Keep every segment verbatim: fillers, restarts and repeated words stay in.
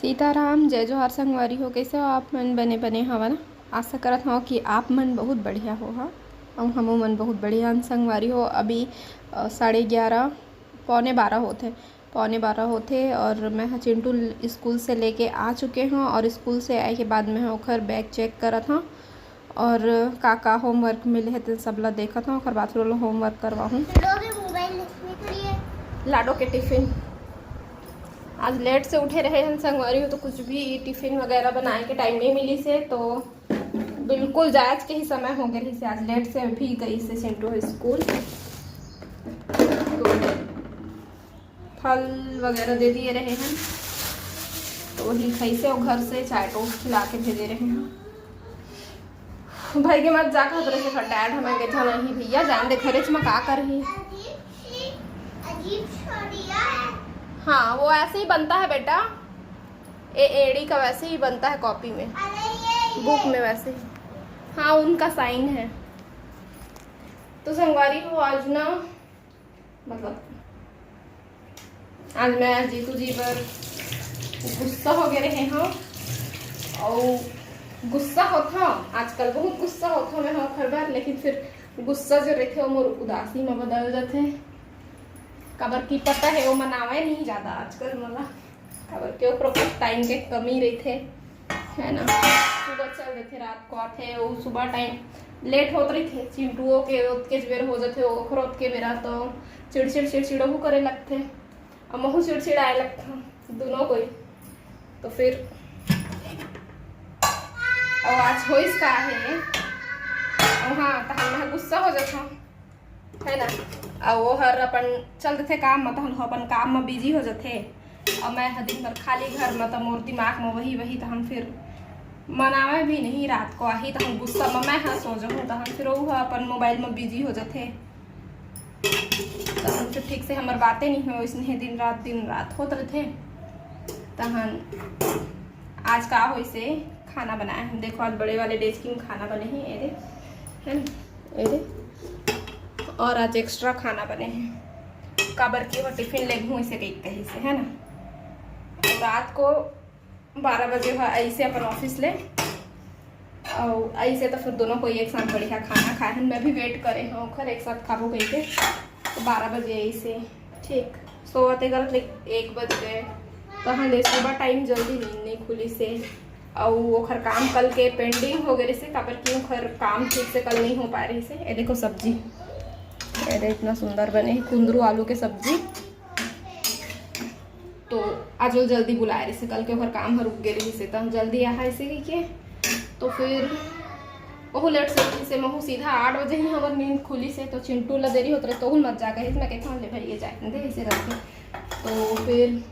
सीताराम, जय जोहार संगवारी हो। कैसे हो आप मन? बने बने हवा ना? आशा करत हव कि आप मन बहुत बढ़िया हो हा, अउ हमू मन बहुत बढ़िया हन संगवारी हो। अभी अ, साढ़े ग्यारह, पौने बारह होथे, पौने बारह होथे और मैं ह चिंटू ल-, स्कूल से लेके आ चुके हव और स्कूल से आए के बाद मैं ह ओखर बैग चेक करत हव और का का होमवर्क मिले हे तेन सब ला देखत हव, ओखर बाद फिर ओला होमवर्क करवाहूँ। लाडो के टिफिन। आज लेट से उठे रहे हन संगवारी हो, तो कुछ भी टिफिन वगैरह बनाए के टाइम नहीं मिलिस हे, तो बिल्कुल जायज के ही समय हो गए रहिस हे। आज लेट से भी गइस हे चिंटू स्कूल, तो फल वगैरह दे दिए रहे हन, तो वही खाइस हे, अउ घर से चाय टोस्ट ला के भेजे रहे हन। भाई के मत जा कहत रहे, "डैड, हमें गेठा नहीं भैया, जान दे, घरेच में का करही।" हाँ, वो ऐसे ही बनता है बेटा, ए एड़ी का वैसे ही बनता है कॉपी में, बुक में वैसे ही। हाँ, उनका साइन है। तो संगवारी हो, आज ना, मतलब, आज मैं जीतू जी बर गुस्सा हो गए रहे हव, अउ गुस्सा होत हव, आजकल बहुत गुस्सा होत हव मैं ह ओखर बर, लेकिन फिर गुस्सा जो रहिथे, वो मोर उदासी में बदल जाथे। काबर कि पता है, वो मनावे नहीं ज्यादा आजकल मोला, काबर के ओकरो कुछ टाइम के कमी रहिथे, है ना। सुबह चल देथे, रात को आथे, वो सुबह टाइम लेट होत रहिथे, चिंटुओ के ओतके बेर हो जाथे, ओखरो ओतके बेरा तो चिड़चिड़ चिड़चिड़ ओहू करे लगथे, अउ महू चिड़चिड़ाए लगथन दोनों कोई। तो फिर, अउ आज होइस का हे, अउ हाँ, तहन मैं गुस्सा हो जाथव, है ना। अउ वो हर अपन चल देथे काम म, तहन वो अपन काम म बिजी हो जाथे, अउ मैं ह दिन भर खाली घर म, त मोर दिमाग म वही वही, तहन फिर मनावे भी नहीं। रात को आही, तहन गुस्सा म मैं ह सो जाहूँ, तहन फिर वो ह अपन मोबाइल म बिजी हो जाथे। तहन फिर ठीक से हमर बातें नहीं होय, इसने दिन रात, दिन रात होत रहिथे। तहन आज का होइसे, खाना बनाए हम। देखो, आज बड़े वाले डेचकी में खाना बने हे, ये दे, है ना, ये दे। और आज एक्स्ट्रा खाना बने हे, काबर कि वो टिफिन लेगहूँ, इसे कही, कही से, है ना। तो रात को बारह बजे ह ऐसे अपन ऑफिस ले, अउ ऐसे तो फिर दोनों कोई एक साथ बढ़िया खाना खाए हन। मैं भी वेट करे हूँ ओखर, एक साथ खाबो कही के, तो बारह बजे ऐसे, ठीक, सोवत गलत ले एक बज गए। तो हाँ, ले सुबह टाइम जल्दी नींद नहीं खुलिस हे, अउ ओखर काम कल के पेंडिंग हो गए से, काबर कि ओखर काम ठीक से कल नहीं हो पाए रहिस हे। ये देखो सब्जी, ये दे, इतना सुंदर बने हे कुंदरू आलू के सब्जी। तो आज वो जल्दी बुलाए रहिस हे, कल के ओखर काम ह रुक गए रहिस हे, त जल्दी आहा ऐसे कही के। तो फिर ओहू लेट से उठिस हे, महू सीधा आठ बजे ही हमर नींद खुलिस हे, तो चिंटू ला देरी होत रहे, तो ओहू मत जा कहिस। मैं कहत हूँ, "ले भैया जाए दे," ऐसे करके। तो फिर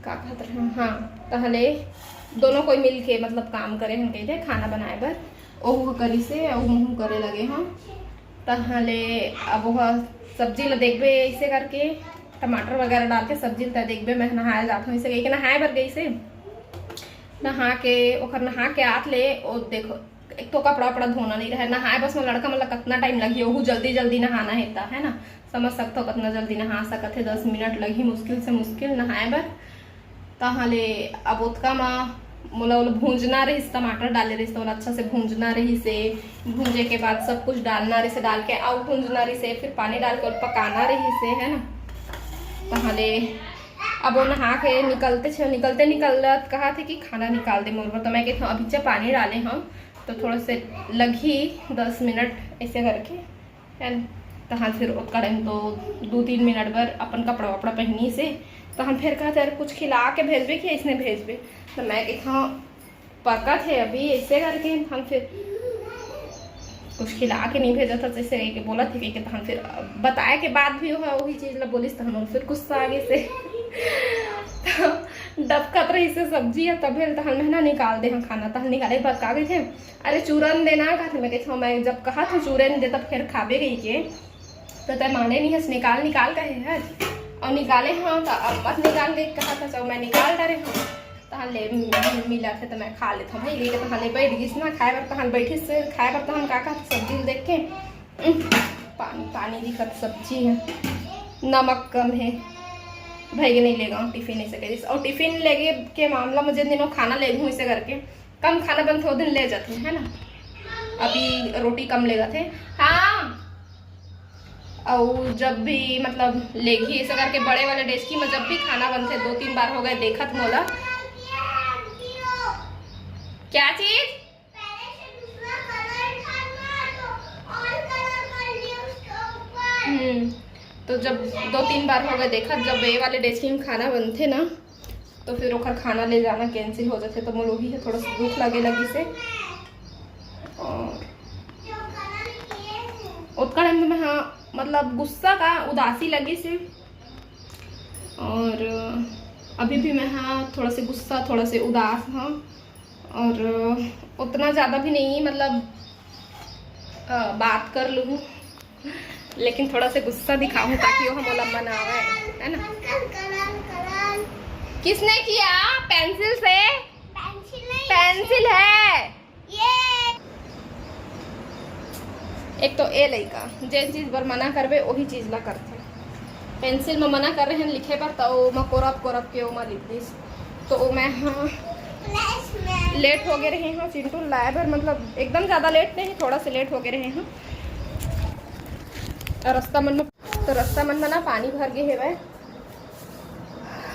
का कहत रहे, हाँ, तहले दोनों कोई मिल के, मतलब, काम करे हन कहिथे खाना बनाए बर, ओहू करिस हे, अउ महू करे लगे हन। तहले अब वो सब्जी ला देखबे ऐसे करके, टमाटर वगैरह डाल के सब्जी ला देखबे। मैं नहाए जात हूँ, इसे कही के नहाए बर गई से, नहा के, ओखर नहा के आत ले, ओ देखो, एक तो कपड़ा वपड़ा धोना नहीं रहे, नहाए बस में लड़का मन ला कतना टाइम लगी, ओहू जल्दी जल्दी नहाना हे त, है ना, समझ सकत हो कतना जल्दी नहा सकत हे, दस मिनट लगी मुश्किल से मुश्किल नहाए बर। तहाँ ले अब ओतका म मोला ओला भूंजना रहिस, टमाटर डाले रहिस, त ओला अच्छा से भूंजना रहिस हे। भूंजे के बाद सब कुछ डालना रहिस हे, डाल के अउ भूंजना रहिस हे, फिर पानी डाल के ओला पकाना रहिस हे, है ना। तहाँ ले अब वो नहा के निकलते छे, निकलते निकलत कहा थे कि खाना निकाल दे मोर बर, तो मैं कहत हूँ अभी च पानी डाले हूँ, तो थोड़ा से लगही दस मिनट ऐसे करके, है ना। तहाँ फिर ओतका टाइम तो दो तीन मिनट बर अपन कपड़ा वपड़ा पहनी से, तो हम फिर कहते, "अरे, कुछ खिला के भेजबे कि ऐसने भेजबे?" तो मैं कहत हूँ, "पका थे अभी," ऐसे करके हम फिर कुछ खिला के नहीं भेजा था, जैसे कह के बोला थे, कह के तो हम फिर बताए के बाद भी वह वही चीज ला बोलिस, तो हम फिर गुस्सा आगे से तो डबकत रहिस हे सब्जी है, तभे तो हम ना निकाल दे हम खाना, तो हम निकाले के बाद का कहिथे, "अरे, चूरन देना," कहथे। मैं कहत हूँ, "मैं जब कहा था चूरन दे, तब फिर खाबे गई के, तो तय माने नहीं हस, निकाल निकाल कहे है।" और निकाले हाँ, तो अब मत निकाल दे कहा था, तो मैं निकाल डारे हूँ। तहाँ ले म-, मिला थे, तो मैं खा लेत हूँ भाई, लेके तहाँ ले बैठ गई ना खाए बर, तहाँ बैठी से खाए बर, तहाँ का कहा सब्जी देख के, उम, पानी पानी दिखत सब्जी है, नमक कम है। भाई के नहीं लेगा टिफिन, ऐसे कह दिस। और टिफिन लेगे के मामला में, जिन दिनों खाना लेगहूँ ऐसे करके, कम खाना बनथे, वो दिन ले जाथे, है ना। अभी रोटी कम लेगथे। हाँ, और जब भी मतलब लेगी ऐसे करके बड़े वाले डेस्की में, जब भी खाना बनथे, दो तीन बार हो गए देखत मोला। क्या चीज? हम्म, तो जब दो तीन बार हो गए देखत, जब ये वाले डेस्की में खाना बनथे ना, तो फिर ओकर खाना ले जाना कैंसिल हो जाथे, तो मोला वही है थोड़ा सा दुख लगे लगिस हे। और ओतका टाइम तो मैं, हाँ, मतलब गुस्सा का उदासी लगिस हे। और अभी भी मैं, हाँ, थोड़ा से गुस्सा, थोड़ा से उदास, हाँ। और उतना ज़्यादा भी नहीं, मतलब, अ, बात कर लूँ, लेकिन थोड़ा से गुस्सा दिखाऊँ ताकि वो मोला मनावे, है ना। किसने किया? पेंसिल से? पेंसिल नहीं। पेंसिल है। ये एक तो ए लइका, जेन चीज बर मना करबे, वही चीज ला करथे। पेंसिल में मना कर रहे हैं लिखे बर, तो ओमा कोरब कोरब के ओमा लिख दिस। तो मैं, हाँ, लेट हो गए रहे हैं चिंटू लाए बर, मतलब एकदम ज्यादा लेट नहीं, थोड़ा से लेट हो गए रहे हैं। और रास्ता मन में, तो रास्ता मन में ना पानी भर गए हेवय।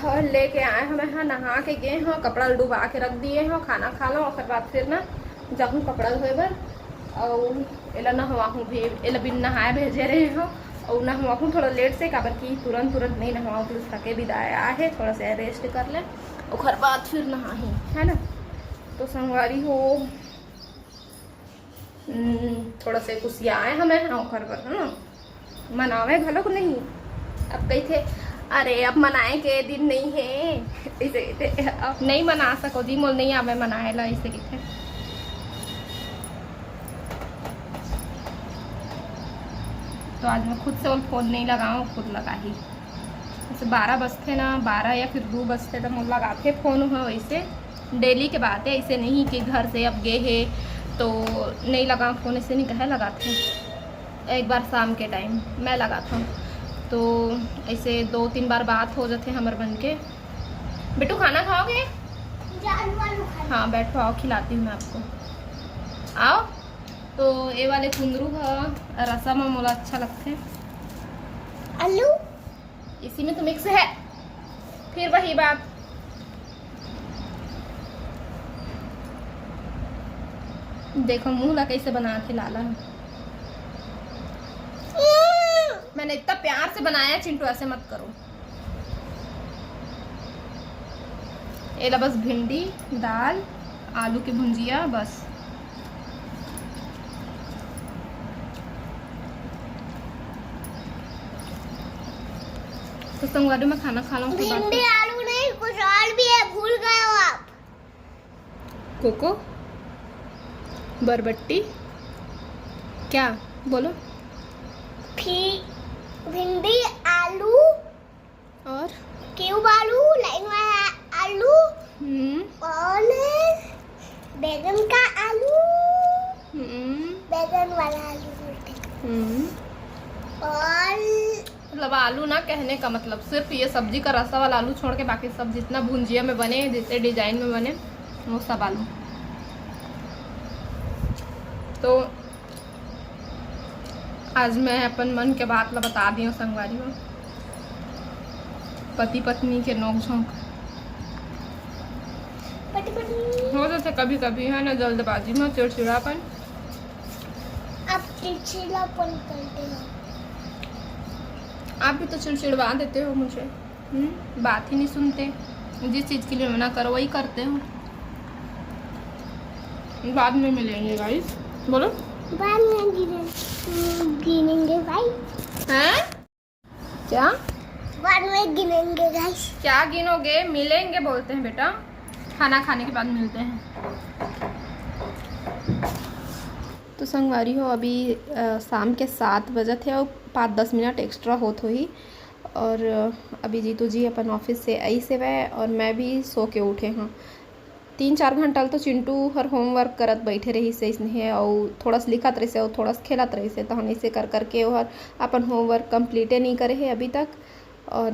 और लेके आए हमें, हाँ, नहा के गए हो, कपड़ा डुबा के रख दिए हो, खाना खा लो, ओकर बाद फिर ना जाहूँ कपड़ा धोए बर। और एला नहवाहूँ भी, एला बिन नहाए भेजे रहे हो। और नहवाहूँ थोड़ा लेट से, काबर कि तुरंत तुरंत नहीं नहवाओ, तो थके बिदाए आहे, थोड़ा सा रेस्ट कर ले, ओकर बाद फिर नहाही, है ना। तो संगवारी हो, हम्म, थोड़ा से कुसियाए हमें, हाँ, ओकर बर, हाँ, मनावे घलोक नहीं। अब कहिथे, "अरे, अब मनाए के दिन नहीं है," ऐसे कहिथे, "अब नहीं मना सको जी, मोल नहीं आवे मनाए ला," ऐसे कहिथे। तो आज मैं खुद से ओला फोन नहीं लगाऊँ, खुद लगाही। जैसे बारह बजथे ना, बारह या फिर दो बजथे, तो मोला लगाथे फोन ह। वैसे डेली के बात है, ऐसे नहीं कि घर से अब गए हे तो नहीं लगा फोन, ऐसे नहीं कहे, लगाथे। एक बार शाम के टाइम मैं लगाथों, तो ऐसे दो तीन बार बात हो जाथे हमर बन के। बेटू, खाना खाओगे? हाँ, बैठो, आओ, खिलाती हूँ मैं आपको, आओ। तो ये वाले कुंदरू ह रसा म मोला अच्छा लगथे। आलू? इसी में तो मिक्स है। फिर वही बात, देखो मुंह ला कैसे बनाथे लाला। मैंने इतना प्यार से बनाया चिंटू, ऐसे मत करो। एला बस भिंडी, दाल, आलू के भुंजिया, बस। तो संगवारी, मैं खाना खा लूँ, फिर बात भिंडी, आलू नहीं, कुछ और भी है, भूल गए हो आप। कोको, बरबट्टी, क्या बोलो? भिंडी, आलू और क्यूब आलू, लाइन वाला आलू, हम्म। और बैगन का आलू, हम्म। बैगन वाला आलू बोलते हैं। हम्म। और मतलब आलू ना, कहने का मतलब सिर्फ ये सब्जी का रसा वाला आलू छोड़ के बाकी सब जितना भुंजिया में बने, जितने डिजाइन में बने, वो सब आलू। तो आज मैं अपन मन के बात ला बता दियो संगवारी हो, पति पत्नी के नोक झोंक। पति पत्नी हो जाथे कभी कभी, है ना, जल्दबाजी में चिड़चिड़ापन। आप चिड़चिड़ापन करते हो। आप भी तो चिड़चिड़वा देते हो मुझे। हम्म, बात ही नहीं सुनते। जिस चीज के लिए मना करो वही करते हो। बाद में मिलेंगे गाइस। बोलो। बाद में गिने-, गिनेंगे भाई। हैं? क्या? बाद में गिनेंगे गाइस। क्या गिनोगे? मिलेंगे बोलते हैं बेटा, खाना खाने के बाद मिलते हैं। तो संगवारी हो, अभी अ, शाम के सात बजत हे और पाँच दस मिनट एक्स्ट्रा होत होही। और अभी जीतू जी अपन ऑफिस से आइस हेवय और मैं भी सो के उठे हूँ। तीन चार घंटा ल तो चिंटू हर होमवर्क करत बैठे रहिस हे, इसने अउ थोड़ा सा लिखत रहिस हे अउ थोड़ा सा खेलत रहिस हे, तहन इसे कर करके ओहर अपन होमवर्क कंप्लीटे नहीं करे हे अभी तक। और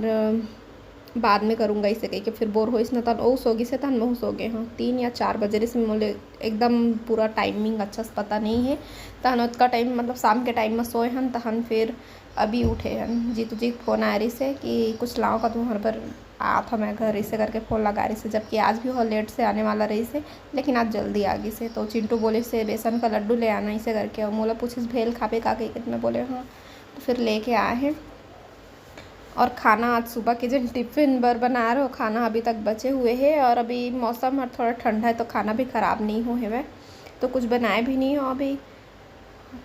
बाद में करूँगा, इसे कह के फिर बोर होइस न, तहन ओ सो गिस हे, तहन महू सो गे हँव। तीन या चार बजे रहिस, मोला एकदम पूरा टाइमिंग अच्छा से पता नहीं है। तहन ओतका टाइम, मतलब शाम के टाइम में सोए हन, तहन फिर अभी उठे हन। जीतू जी के फोन आए रहिस हे कि कुछ लाओ का तुम्हारे बर, आत हँव मैं घर, इसे करके फोन लगा रहिस हे, जबकि आज भी वो लेट से आने वाला रहिस हे, लेकिन आज जल्दी आ गिस हे। तो चिंटू बोलिस हे बेसन का लड्डू ले आना, इसे करके। और मोला पूछिस भेल खाबे का कहिके, मैं बोले हाँ, तो फिर लेके आए हैं। और खाना आज सुबह के जिन टिफिन बर बनाए रहो, खाना अभी तक बचे हुए हे। और अभी मौसम हर थोड़ा ठंडा है, तो खाना भी खराब नहीं हो हेवय, तो कुछ बनाए भी नहीं हो अभी।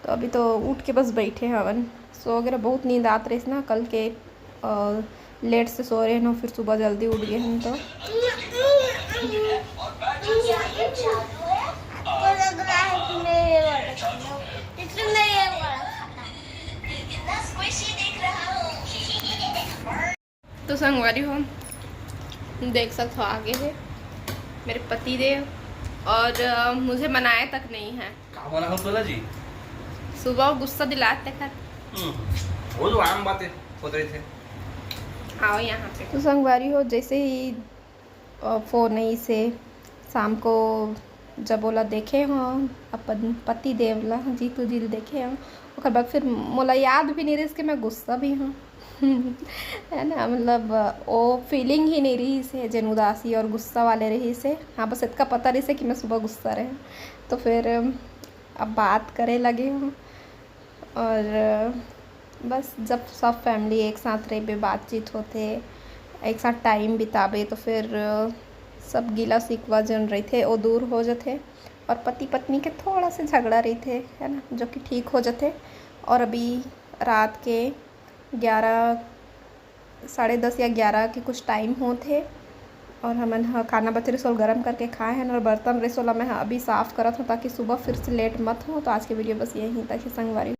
तो अभी तो उठ के बस बैठे हवन। सो वगैरह बहुत नींद आत रहिस ना, कल के अ, लेट से सो रहे हन, फिर सुबह जल्दी उठ गए हन तो। तो संगवारी हो, देख सकते हो आगे है मेरे पति देव, और अ, मुझे मनाए तक नहीं है। का बोला हो तोला जी? सुबह गुस्सा दिलाते कर। हम्म, वो तो आम बात है, होत रहिथे। आओ यहाँ पे। तो संगवारी हो, जैसे ही अ, फोन आई से शाम को जब ओला देखे हँव, अपन पति देव ला, जीतू जी ल देखे हँव, ओकर बाद फिर मोला याद भी नहीं रहिस कि मैं गुस्सा भी हँव। है ना, मतलब वो फीलिंग ही नहीं रहिस हे, जेन उदासी और गुस्सा वाले रहिस हे। हाँ, बस इतना पता रहिस हे कि मैं सुबह गुस्सा रहे। तो फिर अब बात करे लगे हँव। और बस जब सब फैमिली एक साथ रहिबे, बातचीत होथे, एक साथ टाइम बिताबे, तो फिर सब गिला शिकवा जन रहिथे, वो दूर हो जथे। और पति पत्नी के थोड़ा सा झगड़ा रहिथे, है ना, जो कि ठीक हो जथे। और अभी रात के ग्यारह, साढ़े दस या ग्यारह के कुछ टाइम होत हे, और हमन ह खाना बचे रहिस ओला गरम करके खाए हन, और बर्तन रहिस ओला मैं ह अभी साफ करत हँव, ताकि सुबह फिर से लेट मत हो। तो आज के वीडियो बस यहीं तक हे संगवारी।